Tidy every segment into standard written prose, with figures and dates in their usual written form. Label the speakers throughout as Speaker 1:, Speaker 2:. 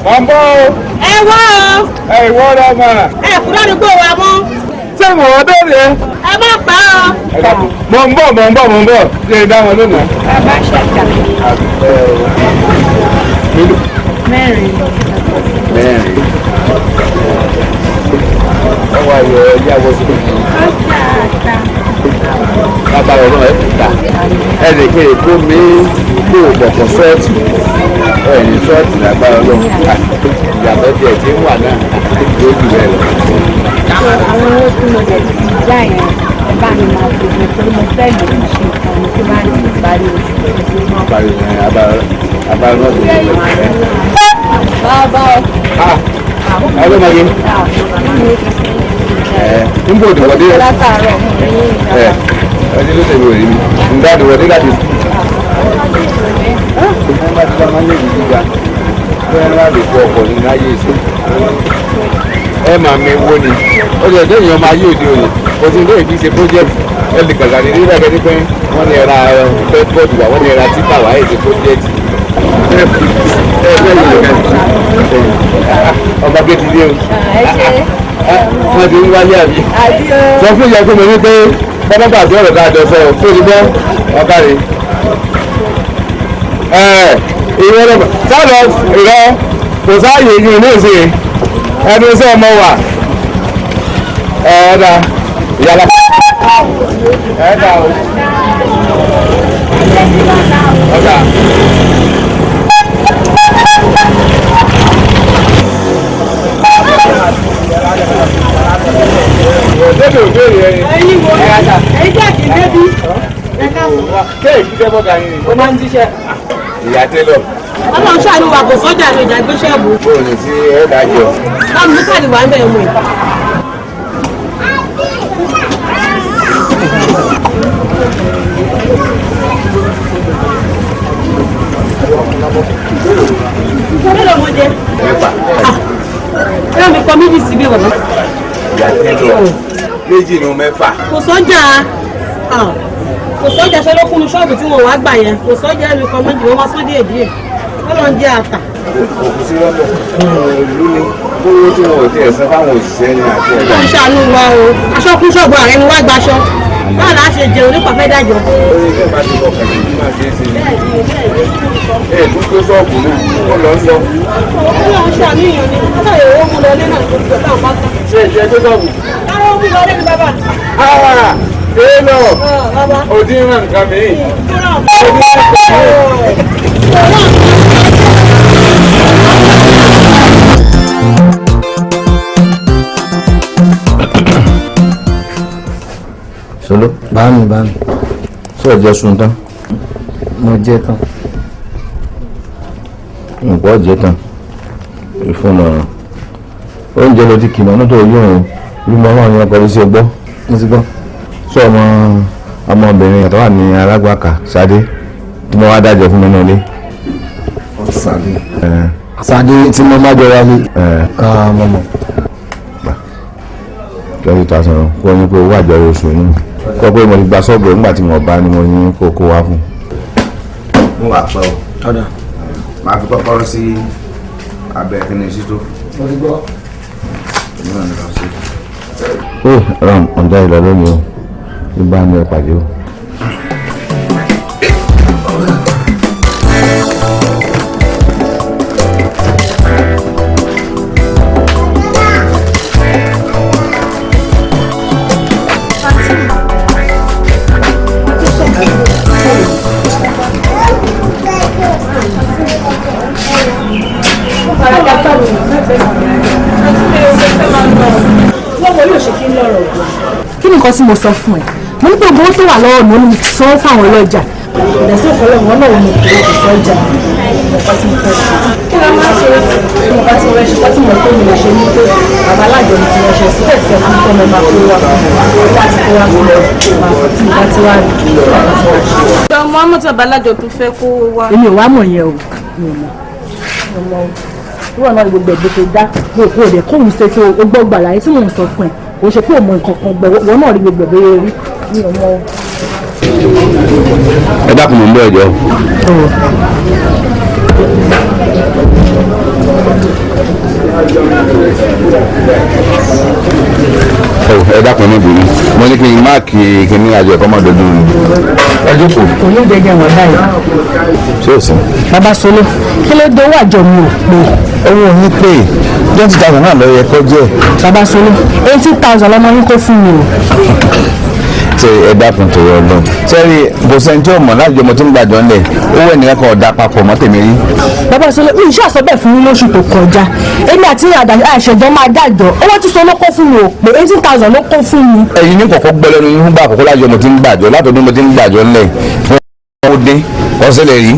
Speaker 1: Mọ̀ ń bọ̀ o.
Speaker 2: Ẹ wá o.
Speaker 1: Ẹ ìwọ ọlọ́mọ.
Speaker 2: Ẹ kúrò àdúgbò wa mọ́.
Speaker 1: Ṣé mo wọ́n bẹ̀rẹ̀?
Speaker 2: Ẹ má pa o.
Speaker 1: Mọ̀ ń bọ̀ mọ̀ ń bọ̀ mọ̀ ń bọ̀. Ṣé dá wọn lónìí?
Speaker 2: Bàbá ṣàjà. Mẹ́rin.
Speaker 1: Mẹ́rin. Ẹ wá yọ ẹyá wọ sí. Bàbá rẹ̀ náà ẹ fi ta. Ẹ lè kéde kó mi kó bọ̀kọ̀ sọ́ọ̀tì. Ẹ ní sọ́ọ̀tì lágbára lọ. Ìyàtọ̀ tiẹ̀ ti ń wà náà lójú rẹ̀ lọ.
Speaker 2: Àwọn owó tí mo jẹ̀ ti já yẹn, ẹ bá mi máa fi gbé torí mo fẹ́ lò ó ṣe nǹkan mi tí bá ní ìparí oṣù.
Speaker 1: Parí ẹ abára náà tó ń bọ̀ ẹ.
Speaker 2: Bàbá o.
Speaker 1: Ẹ ló máa yé. Ẹ ń bò dùwọ̀dé.
Speaker 2: Látàárọ̀ mo ní
Speaker 1: Ẹ ọdún ló tẹ̀lé òrí mi. Ń dá dùwọ̀dé láti. Wọ́n bá ti bá máa ń lè rí gíga. Bẹ́ẹ̀ ni wọ́n lè fọ ọkọ̀ nínú ayé ìsìn. Ẹ máa mi wo ni. Ó lè dé èèyàn máa yí òde òní. Kò sí ilé ìbí ṣe project. Ẹ lè kàkà ní nígbà kẹ́ni pé wọ́n ní ra bedboard wá, wọ́n ní ra tipa wá, ẹ̀ ṣe project. Ẹ ẹ yìí kẹ́ ọba gé ti dé o. Wọ́n ti ń wáyé àbí. Sọ fún ìyá pé mo ní pé bọ́dọ̀ gbàgbé ọ̀rọ̀ dáadọ́ sọ ọ́ tó ti gbọ́ ọ̀gá rẹ̀. Ìwọ lọ sálọ ìrọ kò sáàyè yìí ní ìsìn ẹnu iṣẹ́ ọmọ wà ẹ̀ẹ́dà ìyàlá ẹ̀ẹ́dà o ọ̀dà. Débi òbéèrè ẹni.
Speaker 2: Ẹyin wo ẹyin jẹ́ kí n débi.
Speaker 1: Kéèkì jẹ́ bọ́gà yín ni.
Speaker 2: Ó máa ń jíṣẹ́.
Speaker 1: Ìyá télọ̀.
Speaker 2: Ọlọ́run ṣàánú wa kò sọ́jà ní ìjà gbéṣẹ́ bò.
Speaker 1: Bóòlù tí ẹ dájọ́.
Speaker 2: Báwo ní káàdì wà ń bẹ̀ mú? Mélòó mo jẹ?
Speaker 1: Mẹ́fà.
Speaker 2: Ẹ̀rọ mi kọ méjì síbí wọ̀.
Speaker 1: Ìyá télọ̀. Méjì nu mẹ́fà.
Speaker 2: Kò sọ́jà kò sọ́jà ṣe ló kúnnu ṣọ́ọ̀bù tí wọ́n wá gbà yẹn. Kò sọ́jà ẹ̀rọ mi kọ méjì wọ́n wá sọ́ díẹ̀ díẹ̀. Ọlọ́run jẹ́ àtà.
Speaker 1: Òkú sí lọ́dọ̀. Ìlú ni kówó tí wọn ò tiẹ̀ san fáwọn òṣìṣẹ́ ni àti ẹ̀dá.
Speaker 2: Ọlọ́run ṣàánú wa o. Aṣọ kún ṣọ́ọ̀bù ààrẹ ni wá gbaṣọ. Báwo la ṣe jẹun nípa fẹ́ dájọ́?
Speaker 1: Ó ní kí ẹ bá ti bọ̀ kàkí bí máa ṣe é ṣe ni. Ẹ tún gbé ṣọ́ọ̀bù náà, ó lọ ń lọ.
Speaker 2: Ọlọ́run ṣàánú èèyàn ni. Ọlọ́run yóò mú lọ lé náà tó ti gbọ́ bá tán.
Speaker 1: Ṣé ìṣe tó ṣọ́ọ̀bù?
Speaker 2: Rárá ó mú lọ lé ní bàbá.
Speaker 1: Télọ̀
Speaker 2: Bàbá.
Speaker 1: òdì ń ràn nǹkan mi.
Speaker 3: Solo.
Speaker 4: Bámi bámi.
Speaker 3: Sọ jẹ sun tán.
Speaker 4: Mo jẹ tán.
Speaker 3: Nǹkan jẹ tán. Ìfúnná oúnjẹ ló ti kìnnà nítorí yóò bí mo máa ń yan kọrí sí ọgbọ́.
Speaker 4: Mo ti gbọ́.
Speaker 3: Sọ ọmọ ọmọbìnrin tó wà ní alágbàkà Sadé tí mo wá dájọ́ fún mi náà lé.
Speaker 4: Sadé. Sadé tí mo má jọ wálé. Mo mọ̀.
Speaker 3: 20,000 kó ní pé owó àjọ oṣù yìí kọ́ pé mo ti gba sọ́ọ̀bù nígbà tí mo bá ní mo ní kó kó wá fún.
Speaker 1: Mo wà pẹ́ o.
Speaker 4: Ọ̀dà.
Speaker 1: Màá fi kọ́kọ́rọ́ sí abẹ́ kíní sí tó.
Speaker 4: Mo ti gbọ́.
Speaker 1: Èmi náà ní lọ sí.
Speaker 3: Ó ram ọ̀dà ìlọ lónìí o ìbá mi ẹ pàdé o.
Speaker 5: Kí ni nǹkan tí mo sọ fún ẹ? Mo ní pé owó tó wà lọ́wọ́ mi ó ní mo fi sanwó fáwọn ọlọ́jà. Ìdẹ̀sí ọ̀pọ̀lọpọ̀ wọn náà mo kò kò sọ́jà. Nǹkan tí mo fẹ́ ṣe. Kí ló máa ṣe? Nǹkan tí mo fẹ́ ṣe, nǹkan tí mo pé mi lè ṣe ni pé bàbá alájọ mi ti ránṣẹ́ síbẹ̀ tí ẹ fún mi pé mo máa kó wá. Wá ti kó wá fún mi. Màá fún tí mo bá ti wá rí.
Speaker 2: Ọmọ àmọ́ tí bàbá alájọ tó fẹ́ kó wá.
Speaker 5: Èmi ò wá mọ̀ yẹn o. Mi ò mọ̀. Mi ò mọ̀ o. Ìwọ náà ni gbogbo ẹ̀gbẹ́ tó dá. Mo kò dẹ̀ kóhun ṣe tí o gbọ́ gbà láyé tí mò ń sọ fún ẹ. Kò ṣe pé o mọ nǹkan kan gbẹ wọ́n náà rí gbogbo ẹ̀gbẹ́ rí. Mi ò mọ̀ o.
Speaker 3: Ẹ dákun mò ń bọ̀ ẹ̀jọ̀.
Speaker 1: Ẹ dákun níbi ni mo ní kí n máàkì kíní àjọ ẹ̀kọ́ máa dọdún ni. Ẹ jókòó.
Speaker 5: Kò ní jẹjẹ wọn báyìí.
Speaker 3: Ṣé o sí?
Speaker 5: Bàbá Solo, kí ló dé owó àjọ mi ò pé?
Speaker 3: Owó yín pé 20,000 náà ló yẹ kó jẹ́.
Speaker 5: Bàbá Solo, 18,000 lọmọ yín kó fún mi o.
Speaker 3: Ṣé ẹ dákun tó yọ lọ? Sẹ́rí kò sẹ́ni tí ò mọ̀ láti jọmọ tí ń gbàjọ́ ńlẹ̀ owó ẹnìkan kan ọ̀dà papọ̀ mọ́ tèmi rí.
Speaker 5: Bàbá Solo, mi ìṣe àsọ bẹ́ẹ̀ fún yín lóṣù tó kọjá. Èmi àti àṣẹjọ máa dájọ́. Owó tí Solo kó fún mi ò pé, 18,000 ló kó fún mi.
Speaker 3: Ẹ̀yin ní kọ̀kọ́ gbọ́ lẹ́nu yín fúngbà àkọ́kọ́ láti jọmọ tí ń gbàjọ́ látọdún mo ti ń gbàjọ́ ńlẹ̀. Ó dín ọ̀sẹ̀lẹ̀ rí.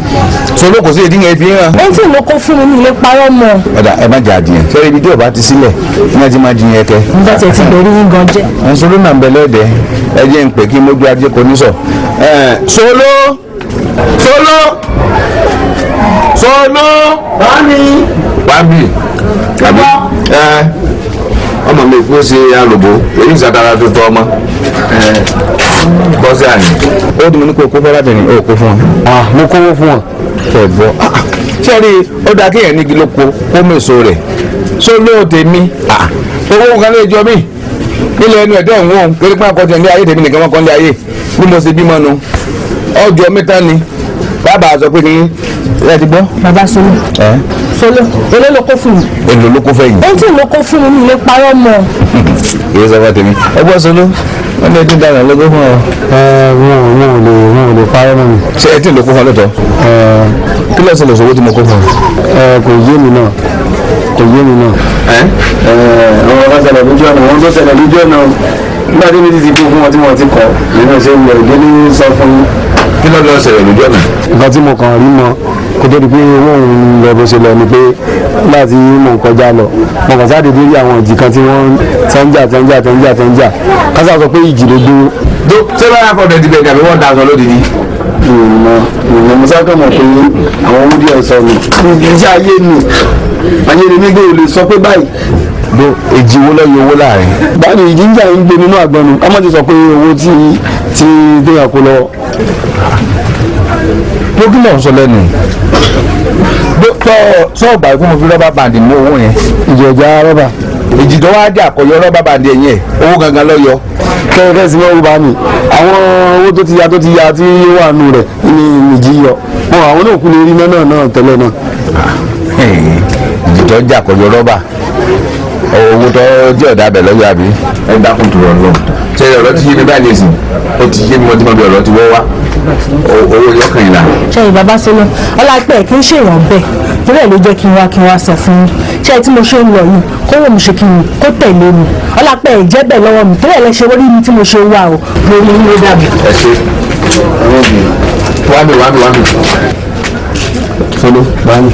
Speaker 3: Solo kò sí ìdí yẹn fi hàn.
Speaker 5: 18 ló kó fún mi, mi lè parọ́ mọ́.
Speaker 3: Ọ̀dà ẹ má jà àdìyàn. Sẹ́rí ibi tí ọba ti sílẹ̀ ní ẹ ti máa jiyàn ẹkẹ.
Speaker 5: Nígbà tí ẹ ti bẹ̀rù yín gan jẹ́.
Speaker 3: Ẹ̀ Solo náà ń bẹ lọ́ọ̀dẹ. Ẹ jẹ́ ń pè kí mójú ajé kò ní sọ. Solo! Solo! Solo!
Speaker 4: Bámi.
Speaker 1: Wábì. Àbí ọmọ mi kú sí alùbó èyí ìsàtara tuntun ọmọ bọ́sẹ̀ àná.
Speaker 3: Ó dùn mí ní kó kó fọ́lábìnrin ó kó fún wọn.
Speaker 4: Mo kówó fún wọn.
Speaker 3: Fẹ́ gbọ́. Sẹ́rí ó dáa kéèyàn ní igi ló kó kó mèso rẹ̀. Solo tèmi owó kan lè jọ mí nílẹ̀ ẹnu ẹ̀dẹ́ ìwọ̀n kéré pé àkọ́jọ ní ayé tèmi nìkan wọ́n kọ́ ní ayé bí mo ṣe bímọ nu ọjọ́ mẹ́ta ni bàbá sọ pé kí ẹ ti gbọ́.
Speaker 5: Bàbá Solo. Solo, èló ló kó fún mi?
Speaker 3: Èló ló kó fẹ́yìn.
Speaker 5: 18 ló kó fún mi, mi lè parọ́ mọ́.
Speaker 3: Kì í sọ fún tèmi. Ẹ gbọ́ Solo, wọ́n ní ẹtí dáná ló kó fún ọ.
Speaker 4: Wọn ò lè parọ́ mọ́ mi.
Speaker 3: Ṣé ẹtí ló kó fún ọ lóòótọ́? Kí ló ṣẹlẹ̀ sówó tí mo kó fún ọ?
Speaker 4: Kò yé mi náà. Kò yé mi náà. Àwọn ọba ṣẹlẹ̀ lójú ọ̀nà, wọ́n tó ṣẹlẹ̀ lójú ọ̀nà. Nígbà tí mi ti kó fún wọn tí wọ́n ti kọ̀, èmi ò ṣe ń lọ ìdílé sọ fún yín.
Speaker 1: Kí ló lọ ṣẹlẹ̀ lójú ọ̀nà?
Speaker 4: Nǹkan tí mo kàn rí mọ kó tó di pé owó òun lọ bó ṣe lọ ni pé nígbà tí mò ń kọjá lọ mo kàn sáà dédé rí àwọn ìjì kan tí wọ́n tẹ́ńjà tẹ́ńjà tẹ́ńjà tẹ́ńjà kásá sọ pé ìjì ló gbówó.
Speaker 1: Ṣé báyà fọdọ̀ ti bẹ̀rẹ̀ àbí wọ́n da aṣọ lódìdí?
Speaker 4: Ìmọ̀ mo sáà kàn mọ̀ pé àwọn owó díẹ̀ sọ mi. Iṣẹ́ ayé mi ayé ni mi gbé ò lè sọ pé báyìí.
Speaker 3: Ló èjì wo lọ yọ owó láàrin?
Speaker 4: Báyìí ìjì ń jà ń gbé nínú àgbọn nu ọmọ ti sọ pé owó tí tí déyàn kó lọ.
Speaker 3: Ló kí ló ń sọ lẹ́nu? Sọ́ọ̀bà ikú mo fi rọ́bà bàǹdì mú owó yẹn.
Speaker 4: Ìjọba rọ́bà.
Speaker 3: Èjì tó wá jà kọ yọ rọ́bà bàǹdì ẹ̀yìn ẹ̀ owó gangan lọ yọ.
Speaker 4: Kẹ́kẹ́ sí mọ́wó bá mi àwọn owó tó ti ya tí ó wà nù rẹ̀ ní ìjì yọ. Wọn àwọn náà kú lè rí náà náà tẹ́lẹ̀ náà.
Speaker 3: Ìjì tó jà kọ yọ rọ́bà owó tó jẹ́ ọ̀dà abẹ lọ́yọ̀ àbí.
Speaker 1: Ẹ dákun tó rọ lọ. Ṣé ọ̀rọ̀ ti yé mi báyìí nìsín? Ó ti yé mi mo ti mọ bí ọ̀rọ̀ ti wọ́ wá. Owó yọkàn yìí la.
Speaker 5: Ṣé bàbá Solo, ọlápẹ̀ kì í ṣèyàn bẹ́ẹ̀ torí ẹ̀ ló jẹ́ kí n wá sọ fún yín. Ṣé tí mo ṣe ń lọ yìí kó wò mí ṣe kí n kó tẹ̀lé mi. Ọlápẹ̀ ẹ̀ jẹ́ bẹ́ẹ̀ lọ́wọ́ mi torí ẹ̀ lẹ́ ṣe wọ́n rí mi tí mo ṣe wà o. Mo ní ló dàbí.
Speaker 1: Ẹ ṣe. Wá mi wá mi wá mi.
Speaker 4: Solo báyìí.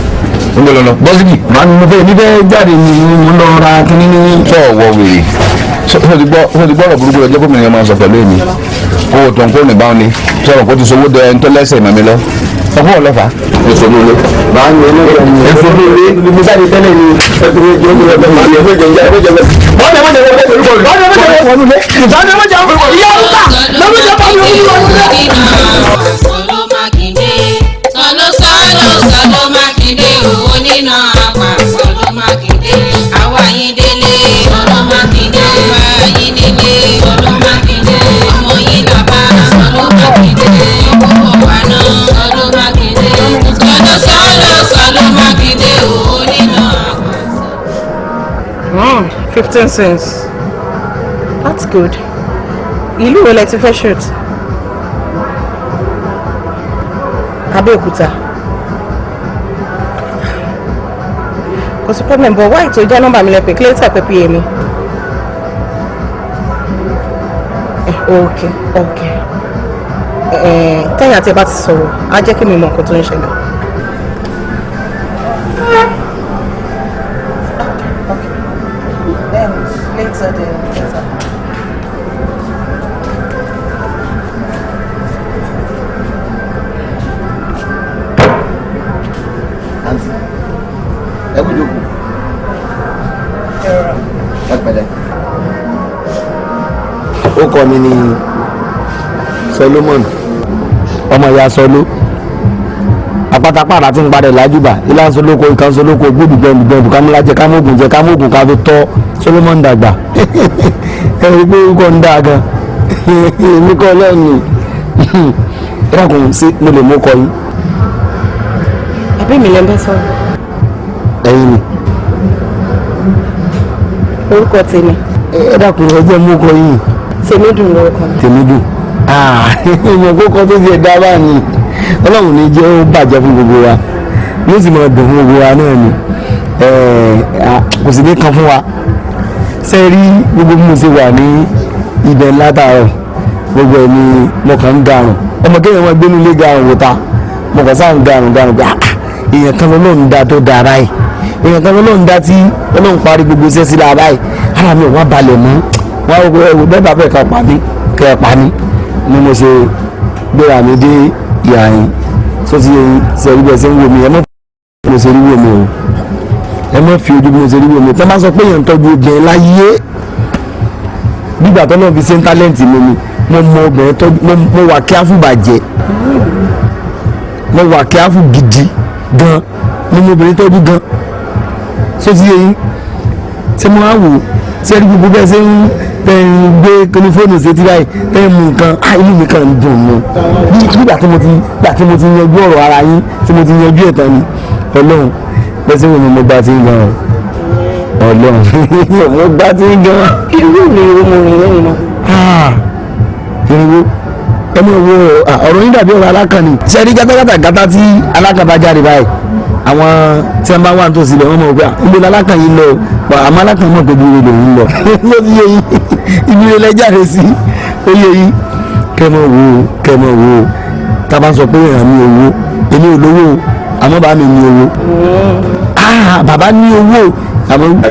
Speaker 3: Ń lọ lọ bọ́sibì.
Speaker 4: Màá mi mo fẹ́ mi fẹ́ jáde ní mo lọ ra kíní ní.
Speaker 3: Sọ wọ wèrè. Sọ ti gbọ́ ọ̀rọ̀ burúkú lọ jẹ́ gómìnà yẹn máa ń sọ pẹ̀lú èmi. Owó tó ń kó ní báwọn ni. Sọ̀rọ̀ kó ti sowó dẹ ẹni tó lẹ́sẹ̀ mọ́ mi lọ. Ọkọ ọlọ́fà.
Speaker 1: Èso ló lé.
Speaker 4: Màá mi ẹlẹ́gbẹ̀ẹ́ mi.
Speaker 1: Èso ló lé.
Speaker 4: Mo jáde tẹ́lẹ̀ ni.
Speaker 6: Sọlọ Mákindé, sọlọ sọlọ sọlọ Mákindé owó nínà apá sọlọ Mákindé, àwa yín délé sọlọ Mákindé, àwa yín délé sọlọ Mákindé, ọmọ yín làbá sọlọ Mákindé, ọkọ̀ wa náà sọlọ Mákindé, sọlọ sọlọ sọlọ Mákindé owó nínà apá.
Speaker 2: 15 cents. That's good. Ìlú wo lẹ ti fẹ́ shoot? Abẹ́òkúta. Kò sí problem, but why tó jẹ́ nọ́mbà mi lẹ pè kí ló tẹ̀ pé pa mi? Okay, okay. Tẹ́yìn àti ẹ bá ti sọ̀rọ̀, á jẹ́ kí mi mọ nǹkan tó ń ṣẹlẹ̀. Then later, then later.
Speaker 1: Àǹtí, ẹ kú jókòó. Ẹ pẹ̀lẹ́.
Speaker 4: Orúkọ mi ni Solomon, ọmọ ìyá Sọló. Àpátápàrà tí ń padà lájúbà ilá ń solóko ìkan solóko gbódù gbẹ̀ǹdùgbẹ̀ǹdù kámúlájẹ kámógùn jẹ kámógùn ká fi tọ́ Solomon dàgbà. Ẹ rí i pé orúkọ ń dáa gan. Èmi kọ́ lẹ́nu. Ẹ dákun, ṣé mo lè mú kọ yín?
Speaker 2: Àbí mi lẹ́ ń bá sọ̀rọ̀?
Speaker 4: Ẹ̀yin ni.
Speaker 2: Orúkọ tèmi.
Speaker 4: Ẹ dákun, ẹ jẹ́ mú kọ yín.
Speaker 2: Tèmi dùn lórúkọ mi.
Speaker 4: Tèmi dùn. Ìmọ̀ kókó tó ti ẹ̀dá bá ní Ọlọ́run ní jẹ́ ó bàjẹ́ fún gbogbo wa, yóò sì máa dùn fún gbogbo wa náà ni, kò sì ní kan fún wa. Ṣe rí gbogbo bí mo ṣe wà ní ibẹ̀ látàárọ̀, gbogbo ẹ̀ ni mo kàn ń garùn. Ọmọ kéèyàn máa gbénú ilé garùn wò ta, mo kàn sáà ń garùn garùn pé èèyàn kan lọ́lọ́run dá tó dáa báyìí, èèyàn kan lọ́lọ́run dá tí Ọlọ́run parí gbogbo iṣẹ́ sí lára báyìí. Ara mi ò wá balẹ̀ mọ́ wọ́n á wò bẹ́ẹ̀ bá bẹ́ẹ̀ kan pa mí kẹ́ ẹ pa mí ni mo ṣe gbéra mi dé ìhà yín. Tó ti yẹn ṣe rí bẹ́ẹ̀ ṣe ń wò mí, ẹ má fi mo ṣe rí wò mí o, ẹ má fi ojú bí mo ṣe rí wò mí. Tí wọ́n bá sọ pé èèyàn ń tọ́jú obìnrin láyé, nígbà tó náà fi ṣe ń tálẹ́ǹtì mi ni mo mọ obìnrin tọ́jú. Mo wà kíáfù bàjẹ́, mo wà kíáfù gidi gan ni mo obìnrin tọ́jú gan. Tó ti yẹn ṣé mo á wò ṣé rí gbogbo bẹ́ẹ̀ ṣe ń tẹ́ ń gbé kíní fóònù ṣe tí báyìí tẹ́ ń mú nǹkan á, inú mi kàn ń dùn mọ́ nígbà tí mo ti gbà tí mo ti yanjú ọ̀rọ̀ ara yín, tí mo ti yanjú ẹ̀ tán ni. Ọlọ́run bẹ́ẹ̀ ṣe wò ni mo gbà tí ń gan o. Ọlọ́run, mo gbà tí ń gan.
Speaker 2: Irú ìrìn wo mo rìn lẹ́yìn náà?
Speaker 4: Irinwó ẹ mọ̀ wo ọ̀rọ̀ yín dàbí ọ̀rọ̀ alákànni. Ṣe rí gátàgátà gátà tí alákàn bá jáde báyìí, àwọn tí wọ́n bá wà nítòsí ilẹ̀ wọ́n mọ̀ pé níbo ni alákàn yìí lọ o, àmọ́ alákàn mọ̀ pé ibi rẹ̀ lòún lọ. Ló ti yé yín, ibi rẹ̀ lẹ jáde sí, ó yé yín. Kẹ́ mọ̀ wo, kẹ́ mọ̀ wo, tá a bá sọ pé èèyàn ní owó, èmi ò lówó o, àmọ́ bá mi ní owó. Bàbá ní owó àmọ́.